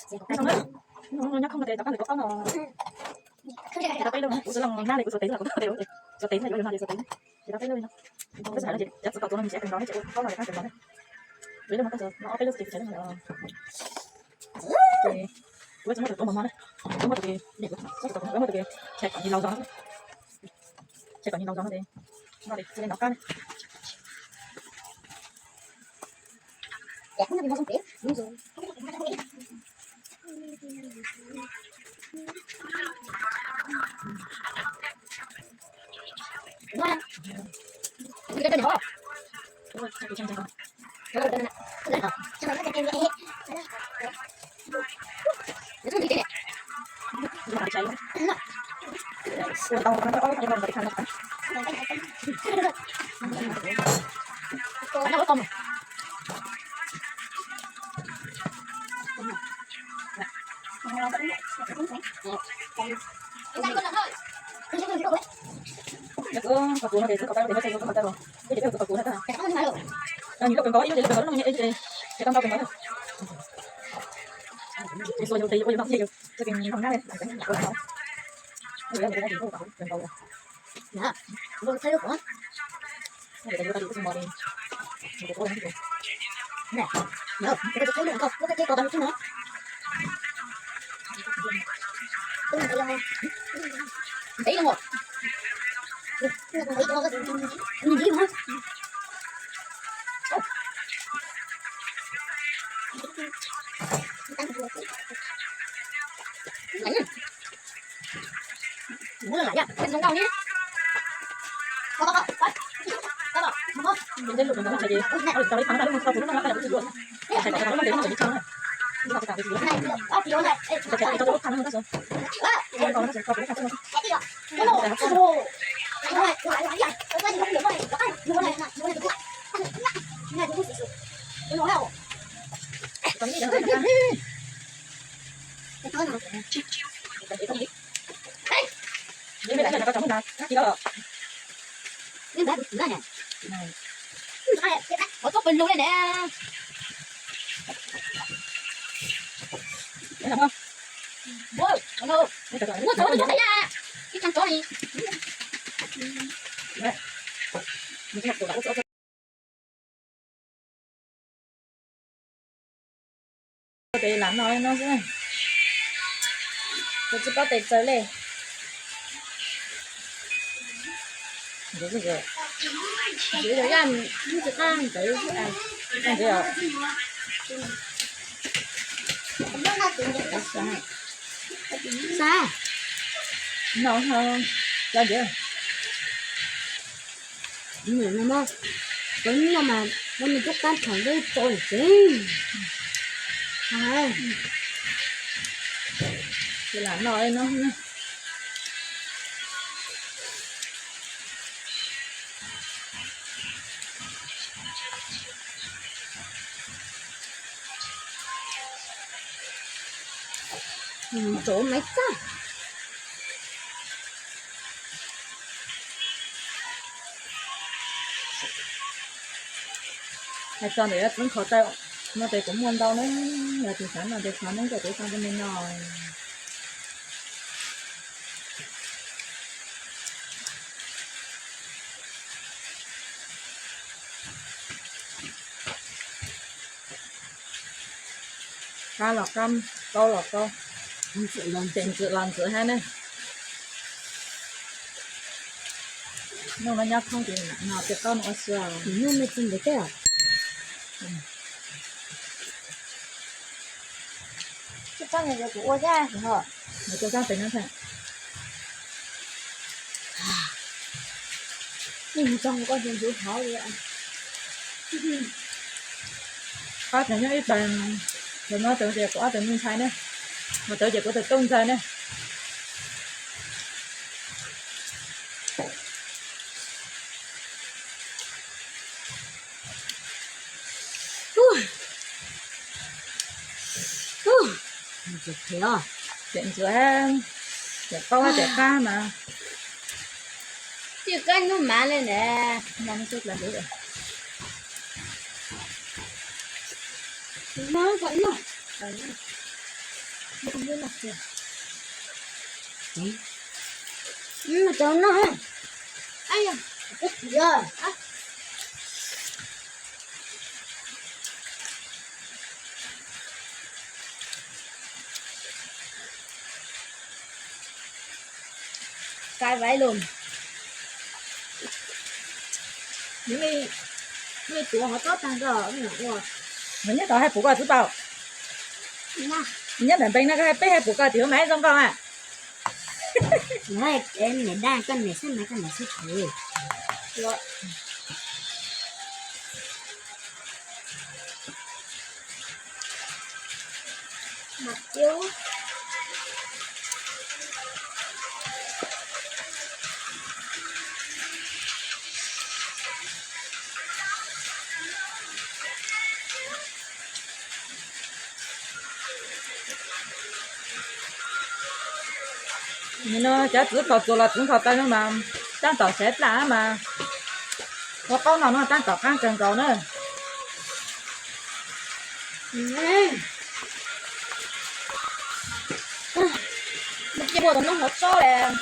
Nyob khoom no ces rov qab ntawm kuv qab no. Kuv tsis los nab li, kuv xuas tes xwb, kuv xuas tes xwb, yuav no ces xuas tes xwb. Ces rov peb lub li no. Tab sis hais no ces cov txuv kom txuv no nws tsis av txaus no ces tseem ua qab no ces qab tseem los na. Peb lub no, no ob peb lub ces tseem los. Ces kuv tsis muab tus txuv mos mos na, kuv muab tus, kuv muab tus chaw kom nws laus zog no, chaw kom nws laus zog no ces no ces xws li no qab na. Kuv qhov kuv no ces kuv qhov tau, kuv qhov tau, kuv ces peb kuv qhov kuv na. Nws lub kawg nkaus, ib lub ces lub kawg nkaus, lub no ces tau ntau kawg nkaus. Ces xuas yus tes yus ua yus no thiaj yus txoj kev nyiam nyiam nyob li. Tes lam no li no xwb, kuv tsis paub tes txawv li. Ntawd yog, ntawd yog yaj, tsis qab ntawd xwb. Xav no ho, cov ntawd. Nim no mas, cov no mas, no nws twb qab thaum ntuj tso tsev. Lam no no. Tov maiv txaj. Hais txog ntawm yuav txeeb qhov tau no ces kuv muaj ntau na, yog tus xav no ces qhov neeb kom kuv tau rau me no. Qab los qab, qaub los qaub, ntxwm los ntxwm hab ne. Noj no nyob thoob ces no peb qaub no ua xwb. Noj me tsis ntev teb. Tsis txhob nyiam kuv ua thiab. Nws tua sab tes no thiab. Mus txog koj tus ntxuav hauv li. Qab tseem nyob ib tag, ntawm no tseem ces kuv ob tug me ntxhais ne, mus tawv ces kuv tus tub ntxawg ne. Cem ntxuav, cem qaub cem qab mas. Tsis kab hnub mas li ne. Mas no xwb plaws hlwb. Mas kom noj. Cay vậy luôn. Nws me, me tuav hov tsob tag nrho, ua. Nws nyob tod haj pum koj txiv Paus. Nyob ntawm npeeg no koj haj peb haj pum koj tim hauv mas zoo nkauj na. Niam dab koj niam xwb mas koj niam xwb. Nim no cov txiv khaus txuas los txiv khaus taw no mas tab tom saiv plaj mas ua qaub no no tab tom qab kawg nkaus na. Mus cia ua tus noob hov tsob es.